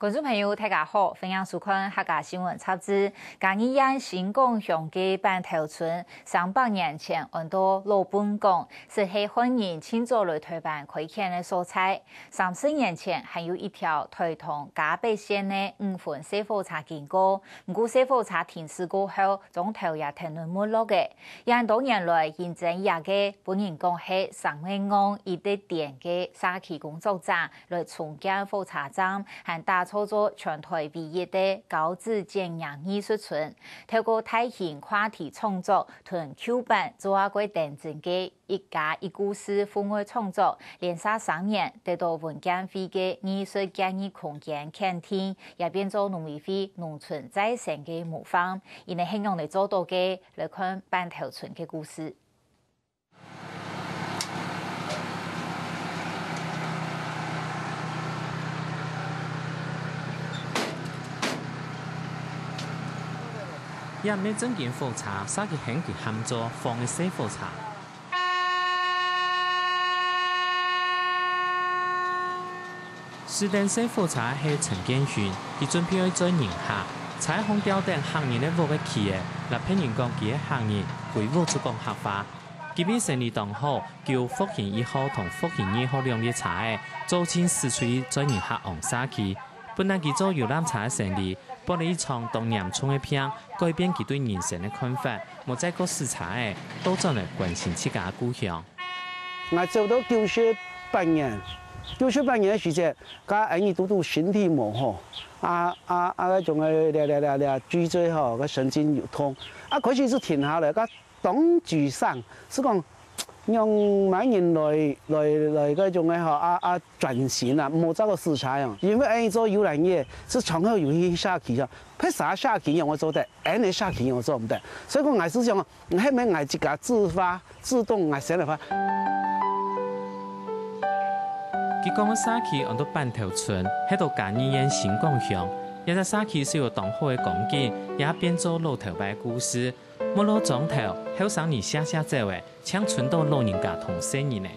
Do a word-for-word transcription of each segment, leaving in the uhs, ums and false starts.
觀眾朋友，大家好，歡迎收看客家新聞雜誌。嘉義縣新港鄉个板頭村，三百年前安到老笨港，實係漢人盡早來臺灣開墾个所在。三十年前，還有一條臺東嘉北線个五分細火車經過，毋過細火車停駛過後，莊頭也跈等沒落个。這恁多年來，認真這个分人講係生命戇一直癲个社區工作者， 來重建火車站，還打造做全臺唯一个交趾剪影藝術村。透過大型跨題創作同Q版做啊過頂真个一家一故事戶外創作，連續三年得到文建會个藝術建議空間肯定，也變做農委會農村再生个模範。佢等係仰般來做到个？來看板頭村个故事。 這毋係正經火車，社區喊佢喊做晃个細火車。駛等細火車係陳建勳，佢準備愛載人客，車項吊等客人个屋个旗仔，摎別人講佢係客人，歸屋就講客話。 今日生理當好，救復興一號同復興二號兩列車仔，早盡駛出去載人客往社區。本來佢做遊覽車个生理，發了一場當嚴重个病，改變佢對人生个看法，無再過駛車仔，倒轉來關心自家个故鄉。𠊎走到九十八年，九十八年个時節，該𠊎堵堵身體無好，啊啊啊，該種个這這這這脊椎吼，該神經有痛，啊開始就停下來，該 當沮喪，係講仰般人來來來該種个吼啊啊轉型啊，無再過駛車樣。因為恁樣做遊覽業係從頭遊去社區樣，別儕社區樣𠊎做得，恁樣社區樣𠊎做毋得。所以講𠊎係想，係毋係𠊎自家自發、自動𠊎先來發。佢講个社區安到板頭村，係到嘉義縣新港鄉。這隻社區雖有當好个光景，也變做老頭擺故事。 沒落庄頭，後生人惜惜走仔，淨伸到老人家同細人仔。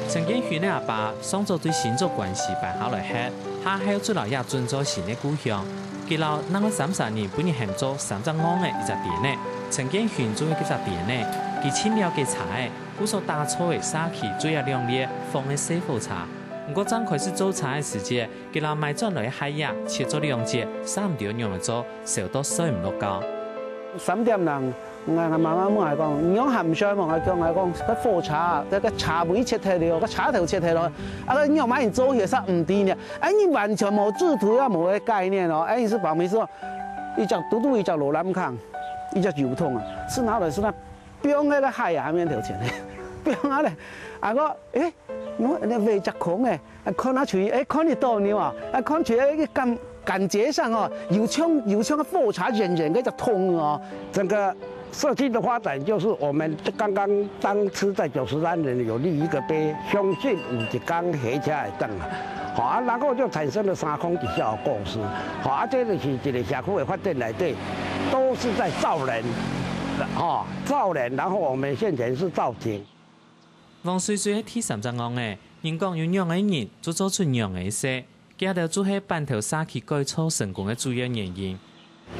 陳建勳个阿爸上早對新竹關西搬下來歇，下後就摎這準做新个故鄉。佢摎另外三儕人分人喊做三隻戇仔一隻癲仔，陳建勳就係該隻癲仔。佢盡了解車仔，故所打造个社區最後兩列晃个細火車。毋過正開始做車个時節， 佢摎買轉來个蟹仔切做兩節，煞毋知仰仔做，愁到睡毋落覺。三點零，𠊎𠊎媽媽問𠊎講：「你仰還毋睡無？」𠊎講𠊎講：「該火車，該該車尾切忒了，該車頭切忒了，啊該你仰般人做起煞毋知呢？」哎，你完全無製圖也無个概念哦。哎，你係旁邊係哦，一隻堵堵一隻羅籃空，一隻油桶啊，係拿來係拿放在該海洋面頭前，放下來，啊個，哎， 哦，恁樣畫隻空个，啊看下去，哎，看得到你嘛，啊看去，哎，感感覺上哦，有像有像火車圓圓个隻桶哦。整個社區的發展，就是我們剛剛當初在九十三年有立一個碑，相信有一天火車會轉來。好啊，然後就產生了三空一巷的故事。好啊，這個是一個社區的發展內底，都是在造人，哈，造人，然後我們現前是造景。 黃水水係第三隻戇仔，人講有仰仔人，就做出仰仔事，這兜就係板頭社區改造成功个主要原因。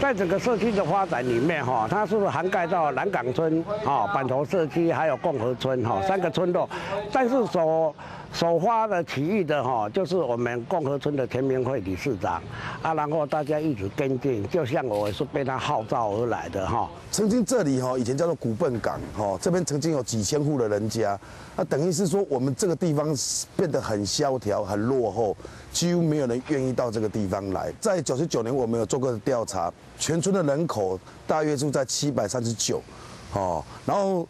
在整個社區的發展裡面，哈，它是涵蓋到南港村、哈，板頭社區，還有共和村，哈，三個村落。但是首首發的起義的，哈，就是我們共和村的陳明慧理事長啊，然後大家一直跟進，就像我是被他號召而來的，哈。 曾經這裡哈，以前叫做古笨港哈，這邊曾經有幾千戶的人家，那等於是說我們這個地方變得很蕭條、很落後，幾乎沒有人願意到這個地方來。在九十九年，我們有做過調查，全村的人口大約住在七百三十九，哦，然後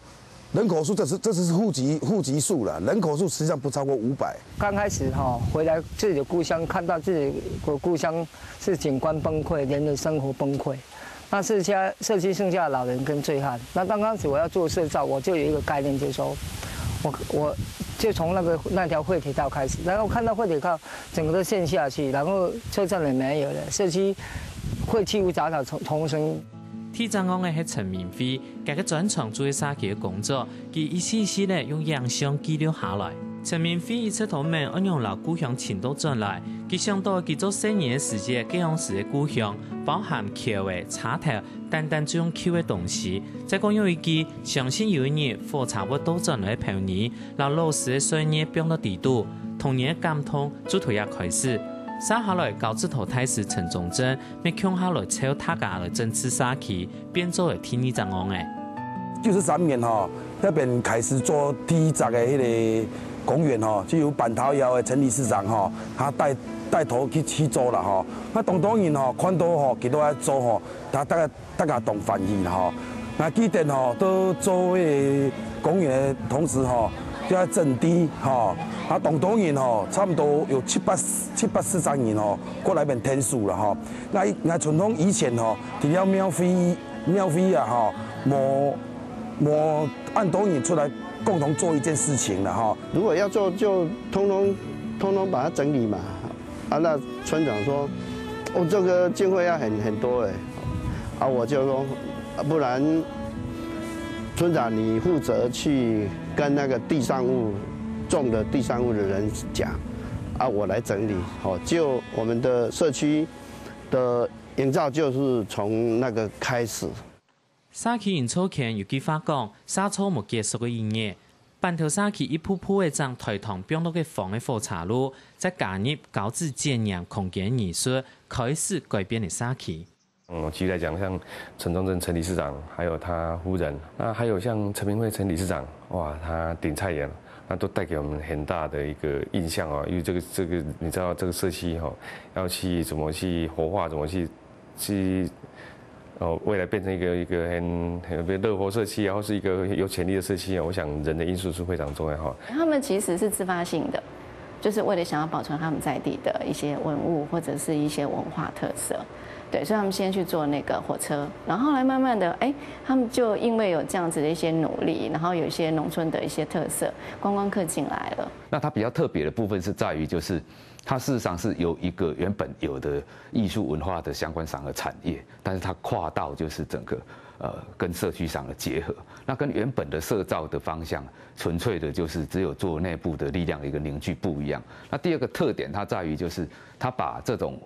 人口數，這是這是戶籍戶籍數了，人口數實際上不超過五百。剛開始哈，回來自己的故鄉，看到自己的故鄉是景觀崩潰，人的生活崩潰。 那剩下社區剩下的老人跟醉漢。那剛開始我要做社造，我就有一個概念，就是說，我我就從那個那條廢鐵道開始，然後看到廢鐵道整個都陷下去，然後車站也沒有了，社區廢棄物雜草叢叢生。第一隻戇仔係陳明輝，佢个專長就係社區个工作，佢一世一世个用影像記錄下來。陳明輝一直都問愛仰摎故鄉尋倒轉來，佢想到佢做細人个時節，該央時个故鄉，包含橋仔、車頭，等等種舊个東西。再過用一句，相信有一日火車會倒轉來个標語，摎老師个歲月放到底肚，童年个感動就對這開始。續下來，交趾圖大使陳忠正乜共下來湊大家來整治社區，變做了第二隻戇仔。九十三年吼，該片開始做第一隻个該个公園吼，就由板頭窯个陳理事長吼，他帶帶頭去去做了吼。該當多人吼，看到吼，佢都愛做吼，他大概大家當歡喜了吼。該記得吼，都做該个公園个同時吼，就愛整地吼，啊，當多人吼，差不多有七八七八十隻人吼，過來片𢯭手了吼。該該傳統以前吼，除了廟會廟會啊吼，無無恁多人出來共同做一件事情了吼。如果要做，就通通通通把它整理嘛。啊，那村长说，哦，这个经费要很很多哎。啊，我就说，啊，不然村长你负责去跟那个地上物种的地上物的人讲，啊，我来整理，好，就我们的社区的营造就是从那个开始。社区營造圈有句話講，社造無結束个一日。板頭社區一步步仔將台糖放落个方个火車路，再加入交趾剪黏空間藝術，開始改變了社區。嗯，我舉例來講，像陳忠正陳理事長，還有他夫人，那還有像陳明輝陳理事長，哇，他頂菜園，那都帶給我們很大的一個印象哦。因為這個這個，你知道這個社區吼，要去怎麼去活化，怎麼去去，哦，未來變成一個一個很很比如樂活社區啊，或是一個有潛力的社區啊，我想人的因素是非常重要哈。他们其实是自发性的，就是为了想要保存他们在地的一些文物或者是一些文化特色。对，所以他们先去做那个火车，然后后来慢慢的，哎，他们就因为有这样子的一些努力，然后有一些农村的一些特色，观光客进来了。那它比较特别的部分是在于，就是它事实上是由一个原本有的艺术文化的相关上的产业，但是它跨到就是整个呃跟社区上的结合。那跟原本的社造的方向，纯粹的就是只有做内部的力量的一个凝聚不一样。那第二个特点，它在于就是它把这种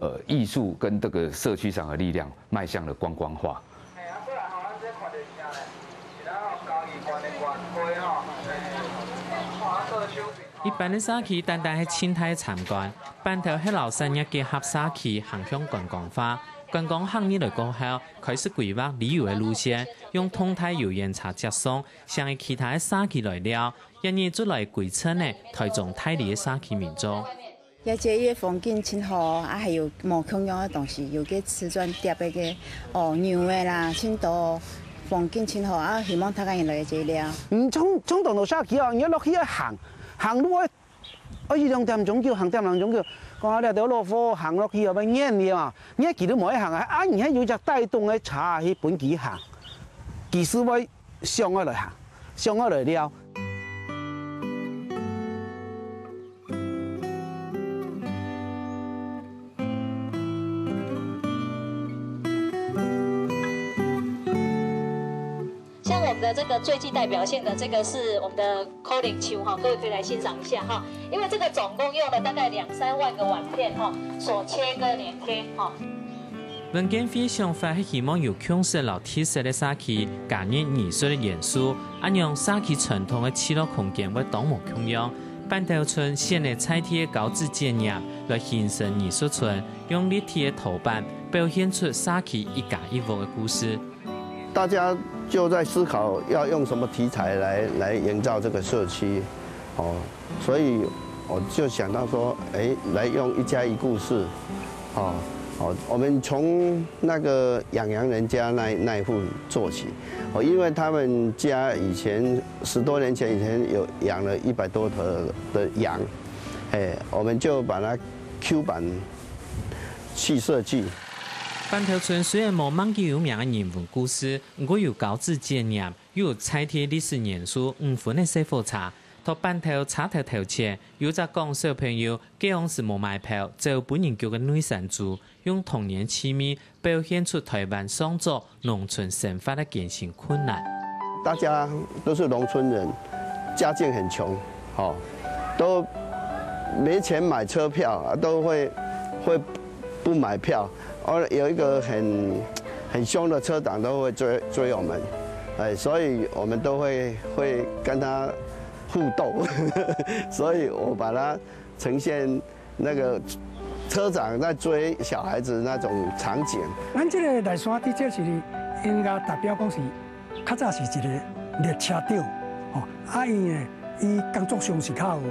呃艺术跟这个社区上的力量迈向了观光化。一般个社區單單係靜態參觀，板頭係摎產業結合社區行向觀光化。觀光行業來過後，開始規劃旅遊个路線，用動態遊園車接送，成為其他个社區來尞，一日就來歸陣个台中大里个社區民眾。 也這个風景真好，啊，還有無共樣个東西，有个瓷磚疊个个，哦，牛个啦，真多，風景真好，啊，希望大家人來這尞。嗯，從從當多社區哦，你愛落去愛行，行路愛，愛一兩點鐘久，行點鐘久，講啊，這條路好行落去啊，要遠了啊，你愛記得無愛行啊，啊，你還有隻帶動个車去分佢行，佢係會想愛來行，想愛來尞。 像我们的这个最具代表性的这个是我们的口令球哈，各位可以来欣赏一下哈，因为这个总共用了大概两三万个碗片哈，所切割连贴哈。文建會想法係希望有共識摎特色个社區加入藝術个元素，恁樣社區傳統个聚落空間會當無共樣。板頭村選个在地个交趾剪黏來形成藝術村，用立體个陶板表現出社區一家一屋个故事。 大家就在思考要用什么题材来来营造这个社区，哦，所以我就想到说，哎，来用一家一故事，哦，哦，我们从那个养羊人家那那一户做起，哦，因为他们家以前十多年前以前有养了一百多头的羊，哎，我们就把它 Q版去设计。板頭村雖然無麼个有名个人文故事，毋過有交趾剪黏，又有在地歷史元素五分个細火車，到板頭車頭頭前，有隻講小朋友該央時無買票，走分人逐个內山豬，用童年趣味表現出台灣上早農村生活个艱辛困難。大家都是农村人，家境很穷，哦，没钱买车票啊，都会会不买票。而有一个很很凶的车长都会追追我们，哎，所以我们都会会跟他互斗，所以我把它呈现那个车长在追小孩子那种场景。咱这个内山猪，这是应该代表讲是 较早是一个列车长，吼，啊，伊呢，伊工作上是較有，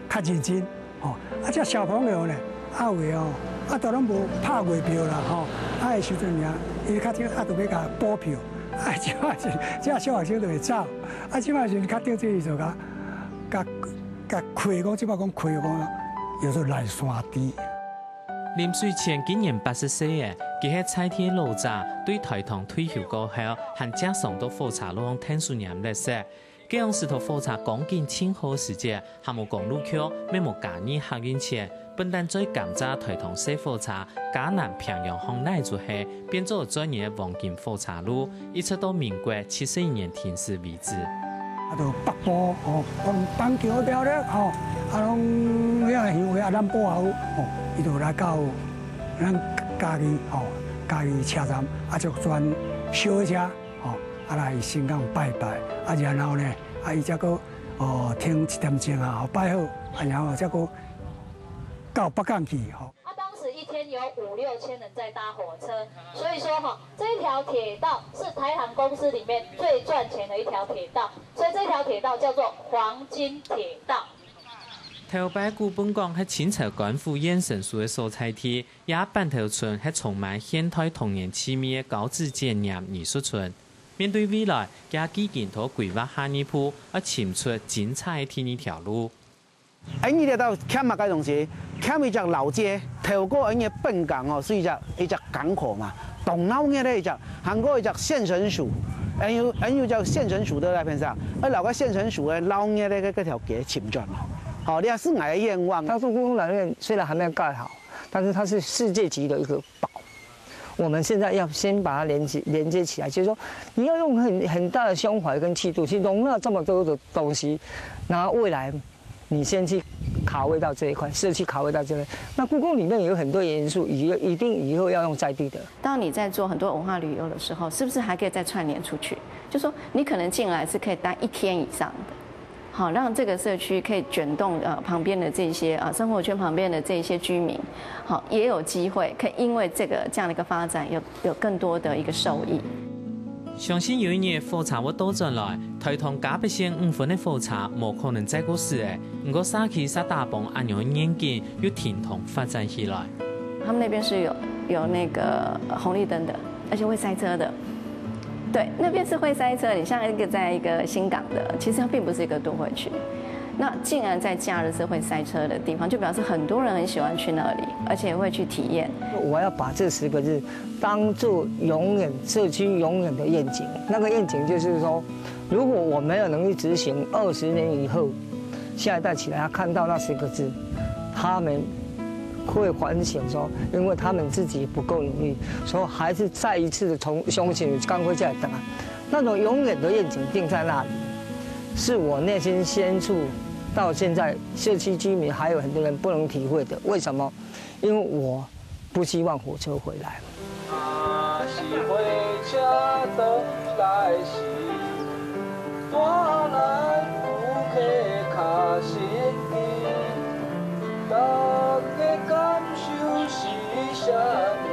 较认真，吼，啊，遮小朋友呢，啊，有的哦，啊，都攏無拍月票啦，吼，啊，會收著爾，伊較少啊，都要共補票，啊，這這小學生就會走，啊，這擺是較著這意思，共共共開講，這擺講開講，叫做內山豬。 林水泉今年八十歲了，佢係在地老者，對台糖退休過後，還正常到火車路項𢯭手拈垃圾。該央時讀火車光景盡好時節，還無公路局，乜無加入客運線，本旦載甘蔗台糖細火車，嘉南平洋項拉出去，變做載人个黃金火車路，一直到民國七十一年停駛為止。 啊，就北部吼，講板橋、苗栗吼，啊，攏遐鄉下啊，南部也有吼，伊就來到咱嘉義吼，嘉義車站，啊，就轉燒車吼，啊，來新港拜拜，啊，然後呢，啊，伊才閣哦停一點鐘啊，吼，拜好，啊，然後才閣到北港去吼。 啊，当时一天有五六千人在搭火车，所以说哈，这一条铁道是台糖公司里面最赚钱的一条铁道，所以这条铁道叫做黄金铁道。頭擺古本港係清朝官府縣城所个所在地，這板頭村係充滿現代童年趣味个交趾剪黏藝術村。面對未來，佢既經都規劃下一步，愛尋出精彩个第二條路。 恩義鐵道欠麼个東西？欠一隻老街，透過恩義本港哦，係一隻一隻港口嘛，當鬧熱个一隻，還過一隻縣城署，恩有恩有隻縣城署在該片上，而老个縣城署个鬧熱个該條街尋轉咯。好，這係𠊎个願望。大樹故宮南院虽然还没有盖好，但是它是世界级的一个宝。我们现在要先把它连接连接起来，就是说，你要用很很大的胸怀跟气度去容纳这么多的东西，然后未来 你先去卡位到这一块，是去卡位到这个。那故宫里面有很多元素，以后一定以后要用在地的。当你在做很多文化旅游的时候，是不是还可以再串联出去？就说你可能进来是可以待一天以上的，好，让这个社区可以卷动呃旁边的这些呃生活圈旁边的这些居民，好，也有机会可以因为这个这样的一个发展有有更多的一个受益。 相信有一日火車會倒轉來，台糖嘉北線五分个火車無可能再過駛了。毋過社區煞打幫恁樣个願景又停動發展起來。他们那边是有有那个呃红绿灯的，而且会塞车的。对，那边是会塞车。你像一个在一个新港的，其实它并不是一个都会区。那竟然在假日是会塞车的地方，就表示很多人很喜欢去那里，而且会去体验。我要把这十个字当做永远社区永远的愿景。那个愿景就是说，如果我没有能力执行，二十年以后，下一代起来他看到那十个字，他们会反省说，因为他们自己不够努力，所以还是再一次的从相信刚回家来等啊。那种永远的愿景定在那里，是我内心深处到现在社区居民还有很多人不能体会的。为什么？因为我不希望火车回来。若是火车转来时，带来有客较新奇，大家感受是啥物？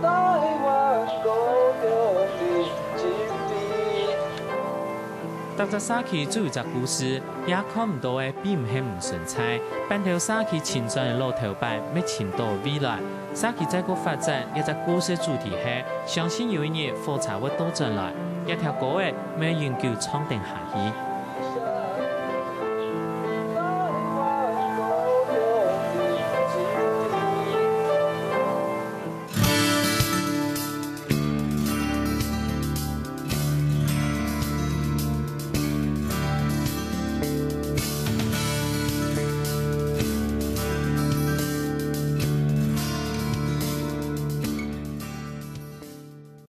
台湾故乡的真美。 逐隻社區都有隻故事，也看毋到个並毋係毋存在。半頭社區青春个老頭擺，乜尋到未來。社區再過發展，這隻故事主題係相信有一日火車會倒轉來，這條歌仔乜永久唱等下去。